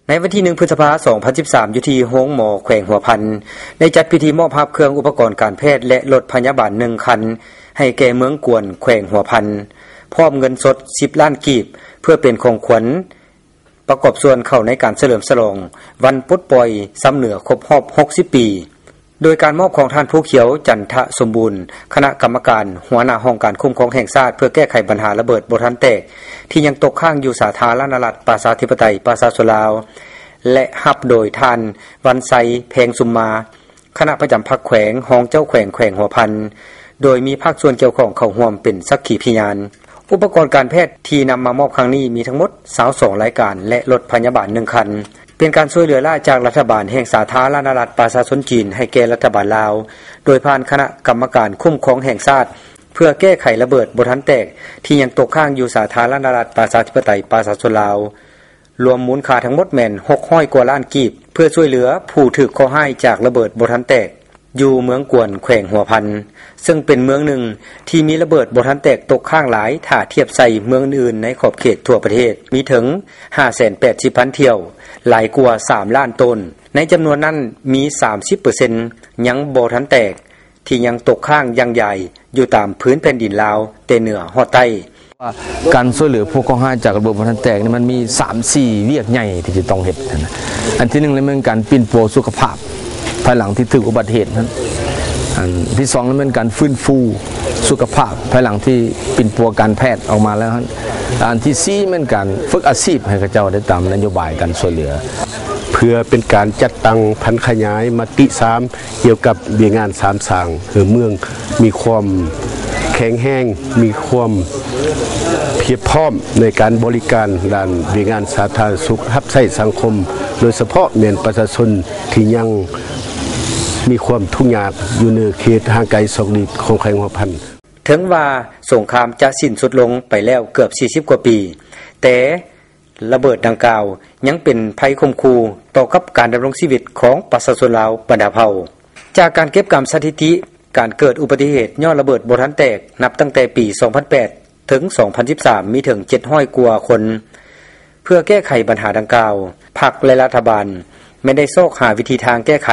ໃນວັນທີໜຶ່ງ ພຶດສະພາ ສອງພັນສິບສາມ ຢູ່ທີ່ໂຮງໝໍແຂວງຫົວພັນ ໄດ້ຈັດພິທີມອບຮັບເຄື່ອງອຸປະກອນການແພດ ແລະ ລົດພະຍາບານ ໜຶ່ງຄັນ ໃຫ້ແກ່ເມືອງກວນ ແຂວງຫົວພັນ ພ້ອມເງິນສົດ ສິບລ້ານກີບ ເພື່ອເປັນຂອງຂວັນ ປະກອບສ່ວນເຂົ້າໃນການສະເຫຼີມສະຫຼອງວັນປົດປ່ອຍຊຳເໜືອຄົບຮອບ ຫົກສິບປີ. ໂດຍການມອບຂອງທ່ານ ພູຂຽວ ຈັນທະສົມບູນ ຄະນະກຳມະການຫົວໜ້າຫ້ອງການຄຸ້ມຄອງແຫ່ງຊາດ ເພື່ອແກ້ໄຂບັນຫາລະເບີດບໍ່ທັນແຕກ ທີ່ຍັງຕົກຄ້າງຢູ່ສາທາລະນະລັດ ປະຊາທິປະໄຕ ປະຊາຊົນລາວ ແລະ ຮັບໂດຍທ່ານ ວັນໄຊ ແພງຊຸມມາ ຄະນະປະຈຳພັກແຂວງ, ຮອງເຈົ້າແຂວງແຂວງຫົວພັນ ໂດຍມີພາກສ່ວນກ່ຽວຂ້ອງເຂົ້າຮ່ວມເປັນສັກຂີພະຍານ. ອຸປະກອນການແພດທີ່ນຳມາມອບຄັ້ງນີ້ມີທັງໝົດ ຊາວສອງລາຍການ ແລະ ລົດພະຍາບານ ໜຶ່ງຄັນ ເປັນການຊ່ວຍເຫຼືອລ້າຈາກລັດຖະບານແຫ່ງສາທາລະນະລັດປະຊາຊົນຈີນ ໃຫ້ແກ່ລັດຖະບານລາວ ໂດຍຜ່ານຄະນະກຳມະການຄຸ້ມຄອງແຫ່ງຊາດ ເພື່ອແກ້ໄຂລະເບີດບໍ່ທັນແຕກ ທີ່ຍັງຕົກຄ້າງຢູ່ສາທາລະນະລັດປະຊາທິປະໄຕປະຊາຊົນລາວ ລວມມູນຄ່າທັງໝົດແມ່ນ ຫົກຮ້ອຍກວ່າລ້ານກີບ ເພື່ອຊ່ວຍເຫຼືອຜູ້ຖືກເຄາະຮ້າຍຈາກລະເບີດບໍ່ທັນແຕກ ຢູ່ເມືອງກວນ ແຂວງຫົວພັນ ເຊິ່ງເປັນເມືອງໜຶ່ງທີ່ມີລະເບີດບໍ່ທັນແຕກຕົກຄ້າງຫຼາຍ ຖ້າທຽບໃສ່ເມືອງອື່ນໆໃນຂອບເຂດທົ່ວປະເທດ ມີເຖິງ ຫ້າແສນແປດສິບພັນຖ້ຽວ, ຫຼາຍກວ່າ ສາມລ້ານໂຕນ. ໃນຈຳນວນນັ້ນມີ ສາມສິບເປີເຊັນ ຍັງບໍ່ທັນແຕກ ທີ່ຍັງຕົກຄ້າງຢ່າງໃຫຍ່ຢູ່ຕາມພື້ນແຜ່ນດິນລາວ ແຕ່ເໜືອຮອດໃຕ້. ການຊ່ວຍເຫຼືອຜູ້ເຄາະຮ້າຍຈາກລະເບີດບໍ່ທັນແຕກນີ້ ມັນມີສາມສີ່ວຽກໃຫຍ່ທີ່ຈະຕ້ອງເຮັດ. ອັນທີໜຶ່ງແມ່ນການປິ່ນປົວສຸຂະພາບ ພາຍຫຼັງທີ່ຖືກອຸບັດເຫດນັ້ນ. ອັນທີສອງແມ່ນການຟື້ນຟູສຸຂະພາບ ພາຍຫຼັງທີ່ປິ່ນປົວການແພດອອກມາແລ້ວນັ້ນ. ອັນທີສີ່ແມ່ນການຝຶກອາຊີບໃຫ້ເຂົາເຈົ້າໄດ້ຕາມນະໂຍບາຍການຊ່ວຍເຫຼືອ. ເພື່ອເປັນການຈັດຕັ້ງຜັນຂະຫຍາຍມະຕິສາມ ກ່ຽວກັບວຽກງານສາມສ້າງ ໃຫ້ເມືອງມີຄວາມແຂງແຮງ, ມີຄວາມພຽບພ້ອມໃນການບໍລິການດ້ານວຽກງານສາທາລະນະສຸກ ຮັບໃຊ້ສັງຄົມ, ໂດຍສະເພາະແມ່ນປະຊາຊົນທີ່ຍັງມີຄວາມທຸກຍາກຢູ່ເໜືອເຂດຫ່າງໄກສອກຫຼີກຂອງແຂວງຫົວພັນ. ເຖິງວ່າສົງຄາມຈະສິ້ນສຸດລົງໄປແລ້ວເກືອບສີ່ສິບກວ່າປີ, ແຕ່ ລະເບີດດັ່ງກ່າວຍັງເປັນໄພຂົ່ມຂູ່ຕໍ່ກັບການດຳລົງຊີວິດຂອງປະຊາຊົນລາວບັນດາເຜົ່າ. ຈາກການເກັບກຳສະຖິຕິການເກີດອຸບັດຕິເຫດຍ້ອນລະເບີດບໍ່ທັນແຕກ ນັບຕັ້ງແຕ່ປີສອງພັນແປດ ເຖິງ ສອງພັນສິບສາມ ມີເຖິງ ເຈັດຮ້ອຍກວ່າຄົນ. ເພື່ອແກ້ໄຂບັນຫາດັ່ງກ່າວ, ພັກ ແລະ ລັດຖະບານແມ່ນໄດ້ຊອກຫາວິທີທາງແກ້ໄຂ,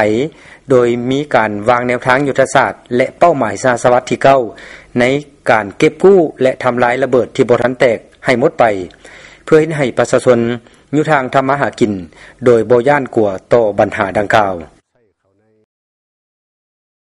ໂດຍມີການວາງແນວທາງຍຸດທະສາດ ແລະ ເປົ້າໝາຍສະຫັດສະວັດທີເກົ້າ ໃນການເກັບກູ້ ແລະ ທຳລາຍລະເບີດທີ່ບໍ່ທັນແຕກ ໃຫ້ໝົດໄປ ເພື່ອເຮັດໃຫ້ປະຊາຊົນຢູ່ທາງທຳມາຫາກິນ ໂດຍບໍ່ຢ້ານກົວຕໍ່ບັນຫາດັ່ງກ່າວ.